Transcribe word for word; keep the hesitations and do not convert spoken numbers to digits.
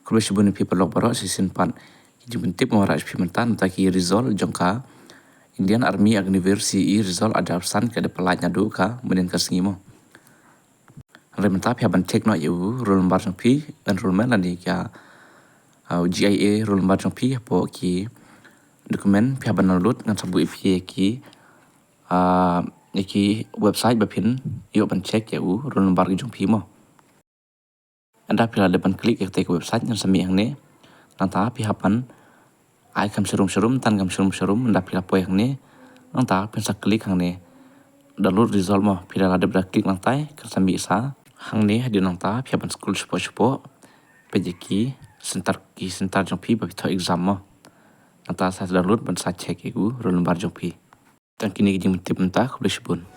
Khublei shibun ïa phi paralok baroh, shisien pat ki jingpyntip ngan wanrah sha phi mynta, mynta ki result jong ka Indian Army Agniveer C E result ar hajar arphew san ki la dep pyllait naduh ka mynnin ka sngi mo. Hynrei mynta phi hap ban check noh ïa u roll number jong phi, enrollment lane ka, uh, G I A roll number jong phi hapoh ki document phi hap ban download, ngan sa buh ïa phi ïa ki, uh, ïa ki website ba phin ïoh ban check ïa u roll number ki jong phi mo. Ynda phi la dep ban click ïa kata ka website, ngan sa mih hangne. Nangta phi hap ban ai kham sharum sharum, tan kham sharum sharum, ynda phi la poi hangne. Nangta phin sa click hangne download result mo. Phi la dep da click nangtai, kan sa mih sa hangne. Hadien nangta phi hap ban scroll shapoh shapoh, peit ïa ki center, ki center jong phi ba phi thoh exam mo. Nangta sa download ban sa check ïa u roll number jong phi. Tang kine ki jingpyntip mynta, khublei shibun.